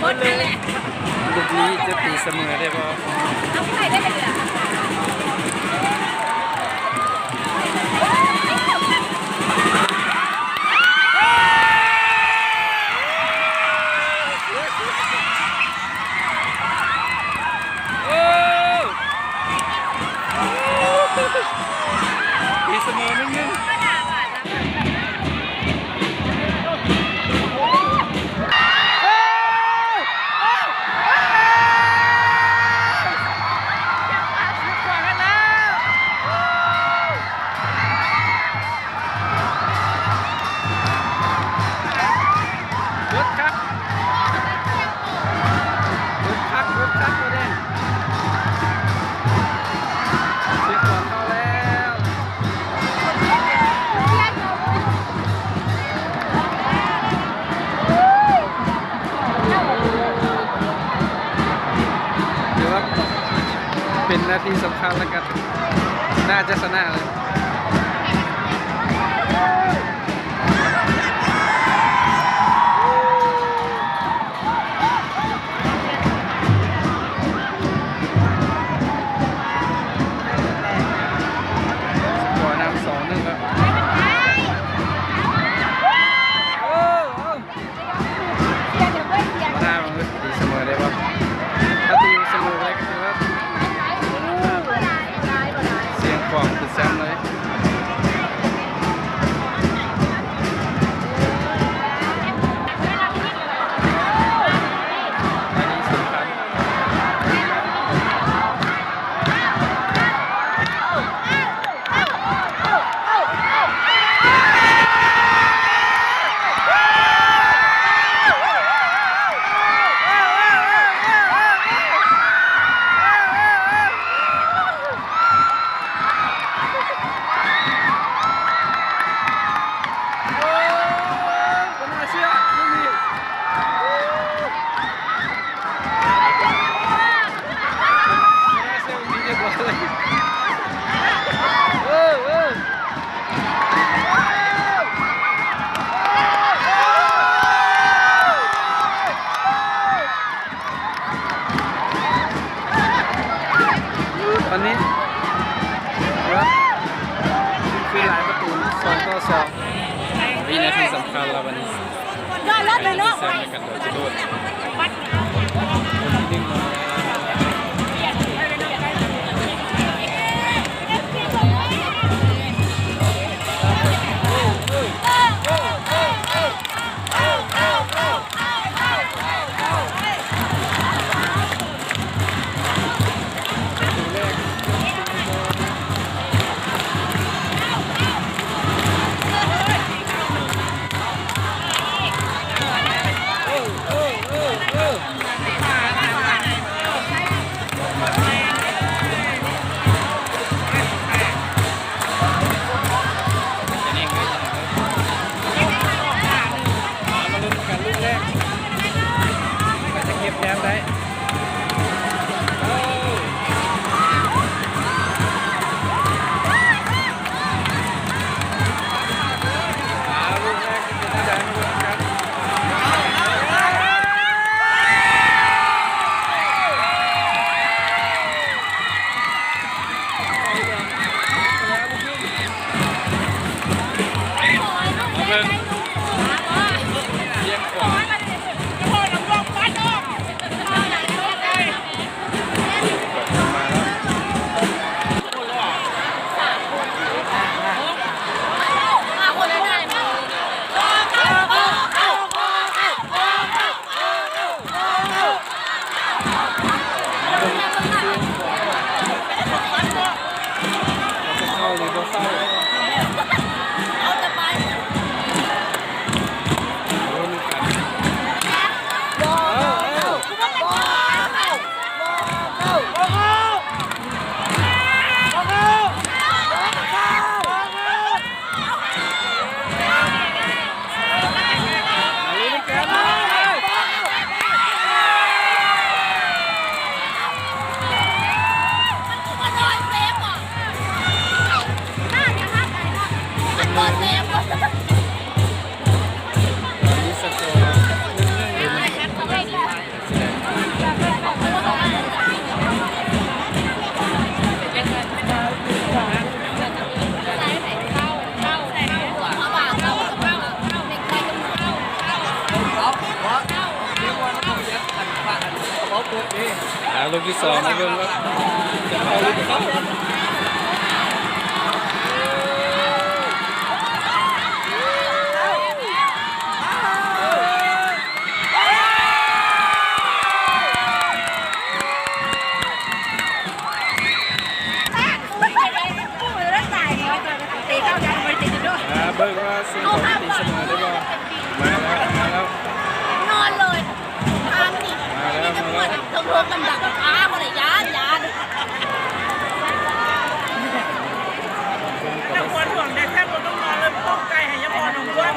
ລູກນີ້ຈະຕີສະເໝີໄດ້ບໍ່? ໂອ້ ຕີສະເໝີໜຶ່ງໜຶ່ງ. ເບິດຄັກ ເບິດຄັກ ເບິດຄັກ ໂຕແດງ ສຽງຂອງເຂົ້າແລ້ວ. ຖືວ່າເປັນນາທີສຳຄັນ ແລ້ວກໍໜ້າຈະຊະນະເລີຍ. ສະກໍນຳສອງໜຶ່ງແລ້ວ. ມາໜ້າເບິ່ງເດີ້ ຕີສະເໝີໄດ້ບໍ່? ຖ້າຕີສະເໝີໄດ້ກໍຖືວ່າສຽງຂອງຄືແຊມເລີຍ. ຕອນນີ້ ເອີ ຄືຫຼາຍປະຕູ ສອງຕໍ່ສອງ ວິນາທີສຳຄັນແລ້ວບັດນີ້. ຍອດເລີດເລີຍເນາະ ແຊມໃນການໂດດສະໂດດ ຄົນທີໜຶ່ງມາ. ອ່າ ລູກທີສອງ ມາເບິ່ງວ່າຈະເຂົ້າຫຼືບໍ່ເຂົ້າ. ອ່າ ເບິ່ງວ່າຊິເຂົ້າຕີສະເໝີໄດ້ບໍ່. ມາແລ້ວ ມາແລ້ວ ນອນເລີຍ. ມາແລ້ວ ມາແລ້ວ. ເທິງໂຮງກັນດັງ ອ້າ ບໍ່ໄດ້ຢ້ານ ຢ້ານ. ນະຄອນຫຼວງໄດ້ແທບບໍ່ຕ້ອງນອນເລີຍ ປ້ອງໄກ່ໃຫ້ຍາໝໍໜອງບ້ວນ.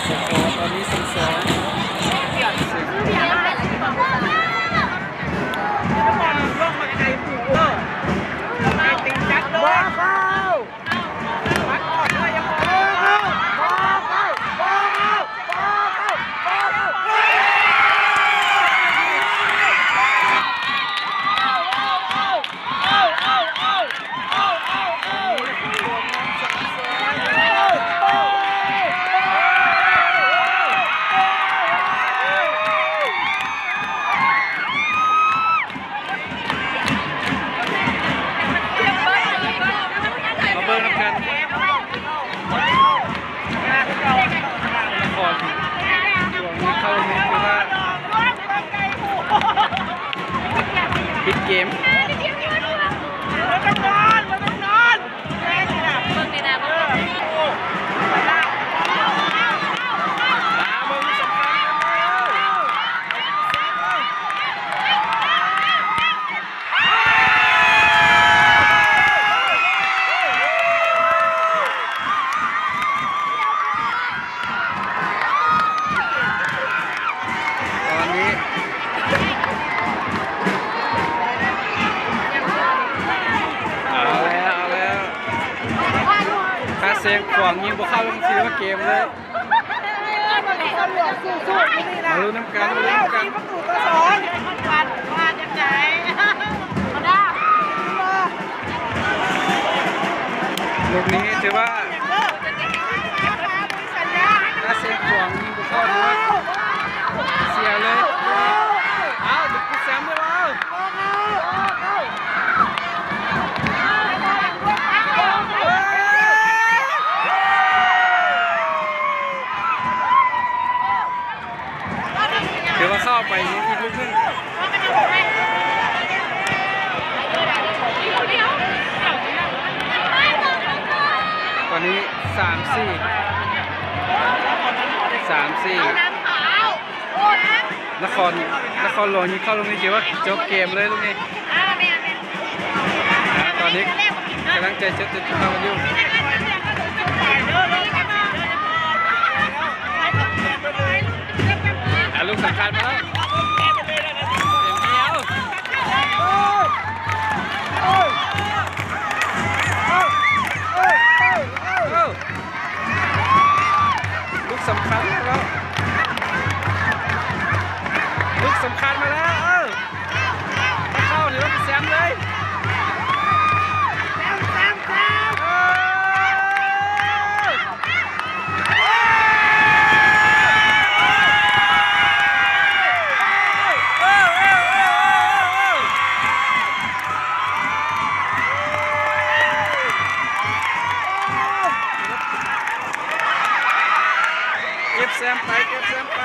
ສະກໍຕອນນີ້ ສອງສອງ. ມາເບິ່ງນຳກັນ ນະຄອນຫຼວງເຂົ້ານີ້ ຖືວ່າປິດເກມ. ຕອນນີ້ ເອົາແລ້ວ ເອົາແລ້ວ ຖ້າແຊງຂວາງຍິງບໍ່ເຂົ້າ ຖືວ່າເກມເລີຍ. ມາລຸ້ນນຳກັນ ມາລຸ້ນນຳກັນ. ລູກນີ້ຖືວ່າ ຖ້າເຊງຂວາງຍິງບໍ່ເຂົ້າ ຖືວ່າເສຍເລີຍ. ເອົ້າ ຈະປິດສາມເລີຍບໍ່? ຖືວ່າເຂົ້າໄປອີກລູກໜຶ່ງ. ຕອນນີ້ສາມສີ່ ສາມສີ່ ນະຄອນ ນະຄອນຫຼວງຍິງເຂົ້າລູກນີ້ ຖືວ່າຈົບເກມເລີຍລູກນີ້. ອ່າ ຕອນນີ້ກຳລັງໃຈຈົດຕິດຕາມກັນຢູ່. ອ່າ ລູກສຳຄັນມາແລ້ວ. ລູກສຳຄັນມາແລ້ວ. ລູກສຳຄັນມາແລ້ວ. ເອີ ຖ້າເຂົ້ານີ້ເຮົາເປັນແຊມເລີຍ. ເອີ ເກັບແຊມໄປ ເກັບແຊມໄປ.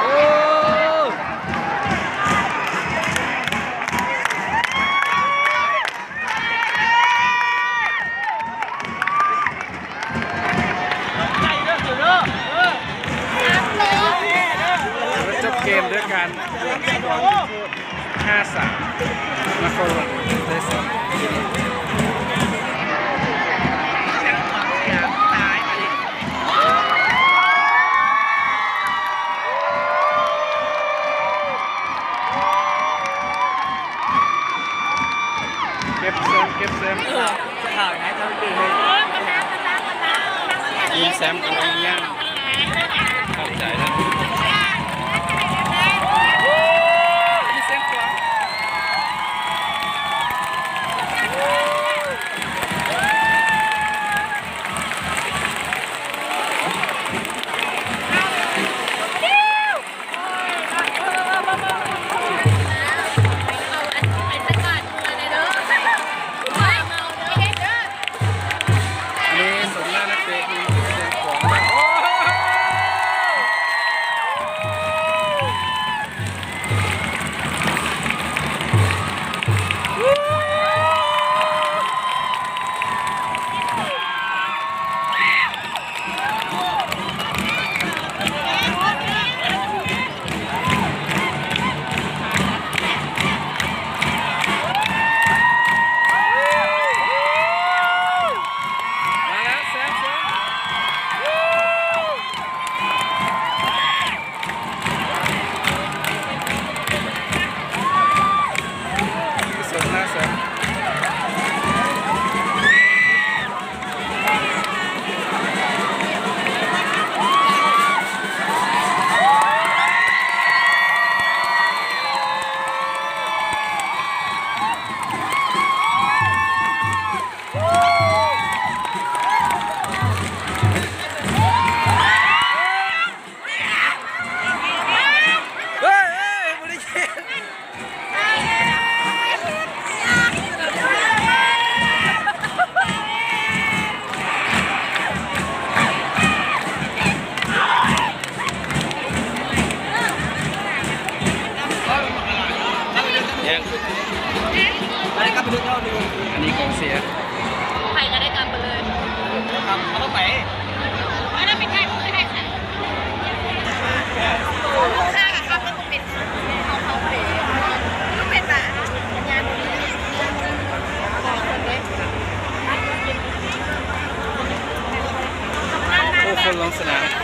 ໂອ້ ຈົບເກມດ້ວຍການ ຫ້າສາມ ນະຄອນຫຼວງໄດ້ແຊມ. ເກັບແຊມ ເກັບແຊມ. ຍິ້ມແຍ້ມກັນເອົາເນາະ ຂອບໃຈນະ. ອັນນີ້ສົມໜ້ານັກເຕະທີມແສງຂວາງ. ແຍກ ອັນນີ້ກອງເຊຍ ໃຜກໍໄດ້ກັບໄປເລີຍ ເອົາໄປ ອັນນັ້ນໄປຖ່າຍຮູບໄປຖ່າຍໃສ ຂ້າກັບຂ້າກໍບໍ່ເປັນ ເຮົາເປັນ ເປັນນະ ໂອ້ ຄົນລົງສະໜາມ.